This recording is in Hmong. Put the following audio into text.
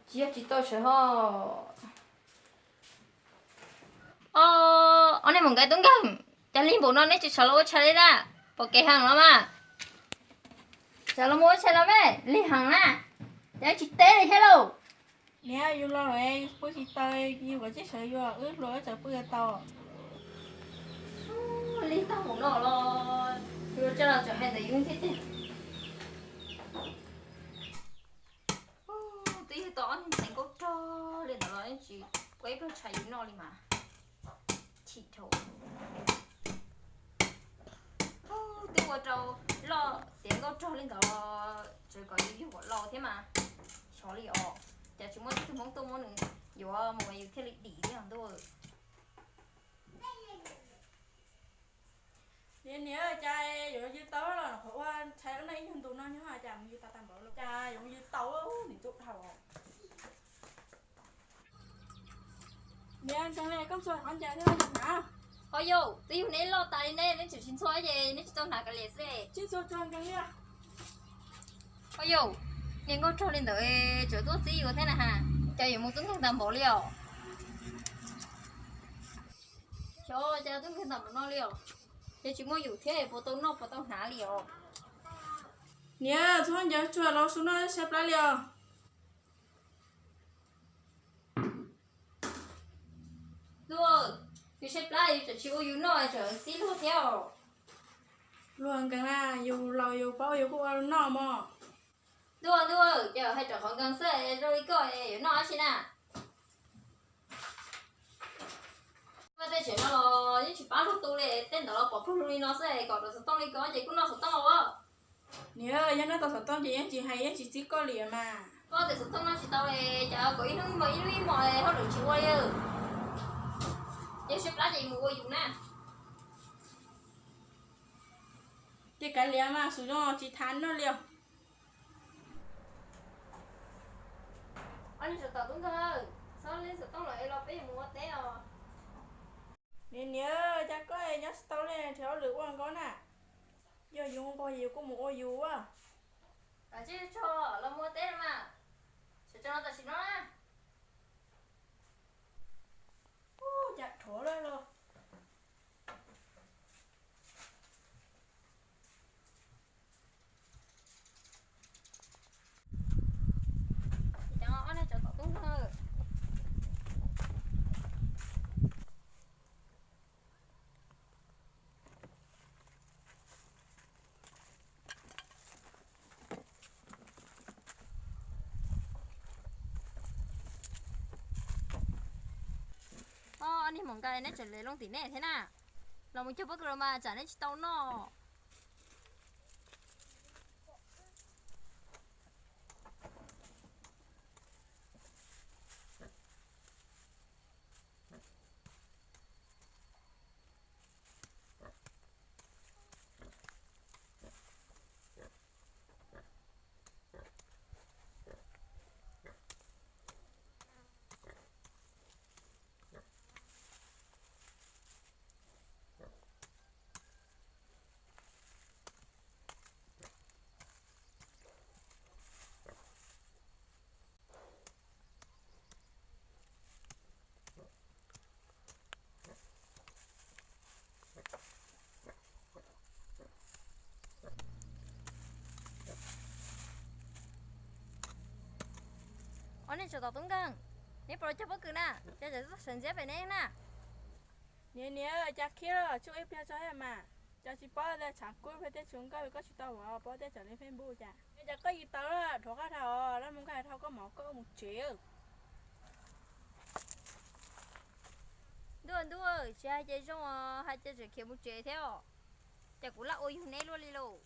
Tsis yog tsis tau sawv ho. Ob, ob niag maum nkais tub nkeeg, cas lig npaum no neb tsis sawv los ua tshais li na? Pom kev heev los mas. Sawv los mus ua tshais los mas, lig heev na. Cas tsis teb li thiab lauj? Niam, yus los lawm, pw tsis tau, yus kom tsij sawv yuav, wb hluas wb txawm pw tau. Lig tag npaum no los, yus tsa los tseem hais ntawm yus thiab tiag. Twb yog tau ob niag ntxhais nkauj rog li ntawd los yeej tsis ua ib pluag tshais yus noj li mas. Chim dhau. Twb ua rau loj tiav nkauj rog li ntawd los tseem kom yus yug kom laus thiab mas. Xyov li os, cas tsis muaj ib tug hmoob tuaj muab nws yuav mus yus thiaj li dim thiab ntuj. Niam, niam, cas yuav yws tau los qhov ua tshais lub neej ib nyuag ntu no nyob cas mus yws tau tag npaum li, cas yuav yws tau, niam ntxub dhau. Niam, nkees li koj ntxhua qhov ncauj thiab hnav. Ho yus, twb yog neb loj tas li ne, neb tseem tsis ntxhua ces neb tsis tau hnav kav liam xwb. Tsis ntxhua tsuag nkees li. Ho yus, niag nkauj rog li ntawd tseem tuaj txib yus thiab na has, cas yuav mus tub nkeeg tag npaum li os. Xyov cas tub nkeeg tag npaum no li os, ces tsis muaj yus thiab puas tau noj puas tau hnav li os. Niam, txhob ncaws tsuag los su noj saib plab li os. Ntuj, yus saib plab yus tseem tsis ua yus noj tseem txib luag thiab os. Luag nkees na, yus laus yus paub yus kuj ua noj mog. Ntuj, ntuj, ces hais rau qhov nkees xwb zoo li koj yuav noj dab tsi na? Vaj tej tsev no los yeej tsis pab luag tu li, tej ntawd los pom pluag li no xwb, kom tau xov tooj li koj ces kuj noj xov tooj os. Niam, yog noj tau xov tooj ces yeej tsis hais yeej tsis txib koj li mas. Koj tes xov tooj noj tsis tau, cas kom ib hnub ib hmos ib hnub ib hmos hauj lwm tsis ua li. Yog saib plab ces mus ua yus na. Ces kav liam mas, xub zoo tsis tham noj li os. Ob niag tsov tom tub nkeeg, txhob leej xov tooj lawm es los peb yuav mus ua teb os. Niam, niam, cas koj nyob tsis tau li, nrhiav hauj lwm ua nkaus na. Yog yus nquag yus kuj mus ua yus. Kav tsij tso los mus ua teb mas, sawv tsees no tam sim no na. Ub, cas dhov lawm los. Ces ob niag tsov tom tub nkeeg. Ob niag maum nkais, neb tseem le loo tim nej thiab na. Los mus cog pob kws los mas tsam neb tsis tau noj. Ob niag tsov tom tub nkeeg, neb puas los cog pob kws na? Cas tseem tuaj sawv ntxiab pem neb na? Niam, niam, cas khiab los tsuj ib pliag tso thiab mas. Cas tsis paub tias tshav kub ib pliag tej tshua nkauj, koj tsis tau vov, paub tias tseem li Facebook cas. Cas koj yws tau, dhov qab dhau, lab mus nkag dhau koj mov koj mus tsev. Ntuj, ntuj, tsis hais ces zoo os, hais ces tseem khiav mus tsev thiab os. Ces kuv laj ua yug neb luaj li lauj.